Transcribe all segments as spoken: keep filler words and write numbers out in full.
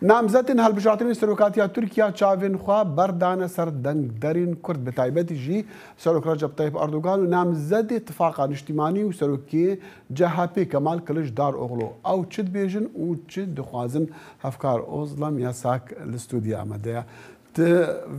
Namzetên hilbijartinên serokatiya Tirkiya çavên xwe berdane ser dengderên Kurd, bi taybetî jî Serok Recep Tayyip Erdogan û namzedê Tifaqa Niştîmanî û Serokê C H P Kemal Kiliçdaroglu. Ew çi dibêjin û çi dixwazin? Hevkar Ozlem Yasak li stûdiya me de ye. Tu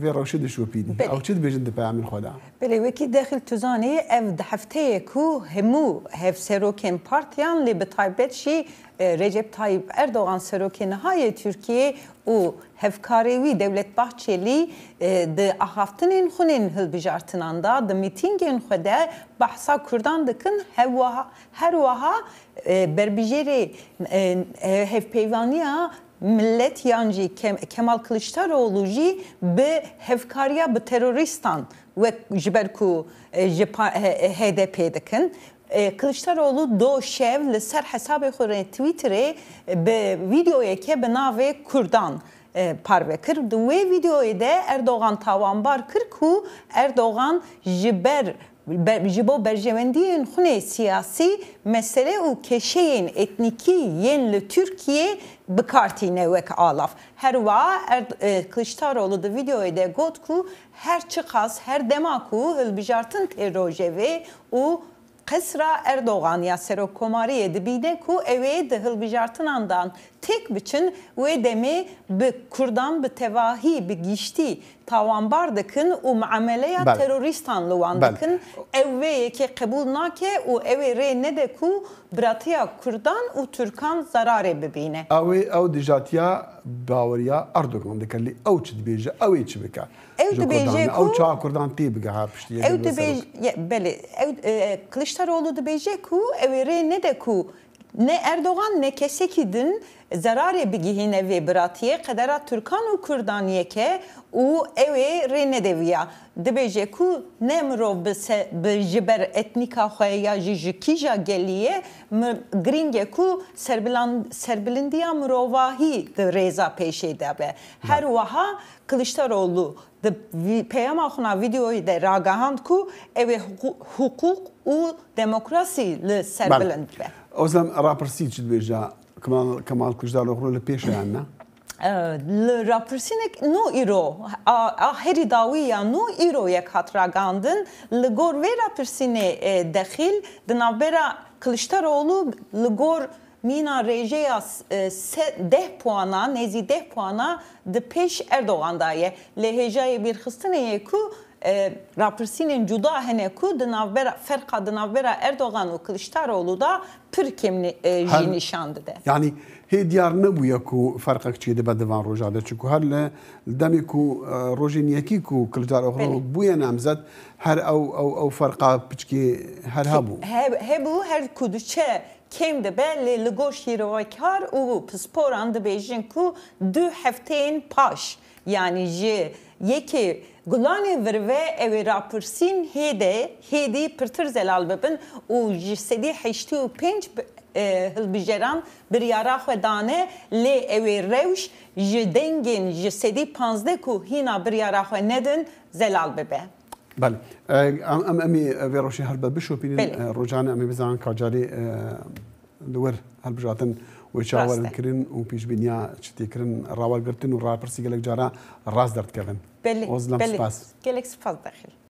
vê rewşê dişopînî. Belê. Ew çi dibêjin di peyamên xwe de? Belê, wekî Dexîl tu zanî, ev di hefteyê ku hemû hevserokên partiyan, lê bi taybet jî, e, Recep Tayyip Erdogan, serokê niha yê Tirkiyê, û hevkarê wî Dewlet Bahçelî, e, di axaftinên xwe yên hilbijartinan de, di mîtîngên xwe de behsa Kurdan dikin, hevwiha, her wiha, e, berbijêrê, e, e, hevpeyvaniya Millet yan jî Kem-, Kemal Kiliçdaroglu jî bi hevkariya bi terorîstan wek ji ber ku, e, ji pa-, e, e, H D P dikin. E, Kiliçdaroglu do şev li ser hesabê xwe rê Twitterê bi vîdeoyeke bi navê Kurdan, e, parve kir. Di wê vîdeoyê de Erdogan tawanbar kir ku Erdogan ji ber Be-, ji bo berjewendiyên xwe siyasî mesele û kêşeyên etnîkî yên li Tirkiyê bi kar tîne wek alav. Her wiha Erd-, e, Kiliçdaroglu di vîdeoyê de got ku her çiqas, her dema ku hilbijartin tê rojevê û qesra Erdogan ya serokkomariyê dibîne ku ew ê di hilbijartinan de têk biçin, wê demê bi Kurdan bi tevahî, bi giştî tawanbar dikin û muameleya Belê. terorîstan li wan Belê. dikin. Ew vê yekê qebûl nake û ew ê rê nede ku biratiya Kurdan û Tirkan zerarê bibîne. Ew ê, ew dijatiya baweriya Erdogan dike, lê ew çi dibêje, ew ê çi bike? Ew Ji dibêje Kurdan, ku ew çawa Kurdan tê bigeha piştî yê Ew dibê dibêj-, serok? ye, belê, ew, e, Kiliçdaroglu dibêje ku ew ê rê nede ku ne Erdogan ne kesekî din zerarê bigihîne vê biratiyê, qedera Tirkan û Kurdan yek e û ew ê rê nede viya. Dibêje ku ne mirov bi se-, bi ji ber etnîka xwe ya jî ji kîja gelî ye, mi-, girîng e ku serbilan-, serbilindiya mirovahî di rêza pêşê de be. Her Belê. wiha Kiliçdaroglu di vî-, peyama xwe na vîdeoyê de ragihand ku ew ê hiqû-, hiqûq û demokrasî li ser Belê. bilind be. Ozlem, rapirsî çi dibêje? Kemal, Kemal Kiliçdaroglu li pêş e yan ne? E, li rapirsînek nû îro, a, a herî dawî ya nû îro yek hat ragihandin. Li gor vê rapirsînê, e, dexîl di navbera Kiliçdaroglu li gor mîna rêjeya s-, e, se-, deh puana, nêzî deh puana di pêş Erdogan de ye. Lê hêjayê bîrxistinê ye ku, e, rapirsînên cuda hene ku di navbera, ferqa di navbera Erdogan û Kiliçdaroglu de pir kêm ni-, e, jî Her nîşan dide. Yanî hê diyar nebûye ku ferqek çêdibe di van roja de. Çunku her li, li demê ku, e, rojên yekî ku Kiliçdaroglu Belê. bûye namzet, her ew, ew, ew ferqa piçkê her hebû. He-, hebû, her ku diçe kêm dibe, lê li gor şîrovekar û pisporan dibêjin ku du hefteyên paş, yanî ji yekê Gulanê virve, ew ê rapirsîn hêde, hêdî pirtir zelal bibin û ji sedî heştê û pênc bi-, e, hilbijeran biryara xwe dane, lê ew ê rewş ji dengên ji sedî panzdeh ku hîna biryara xwe nedin, zelal bibe. Belê. E, em, em, em ê vê rewşê her be bişopînin. Belê. E, Rojane, em ê bizanin ka carê, e, li wir hilbijartin wê çawa Rast e. werin kirin û pêşbîniya çi tê kirin, rawergirtin û rapirsî gelek cara rast derdikevin. Belê, Ozlem, belê. spas. Gelek spas Dexîl.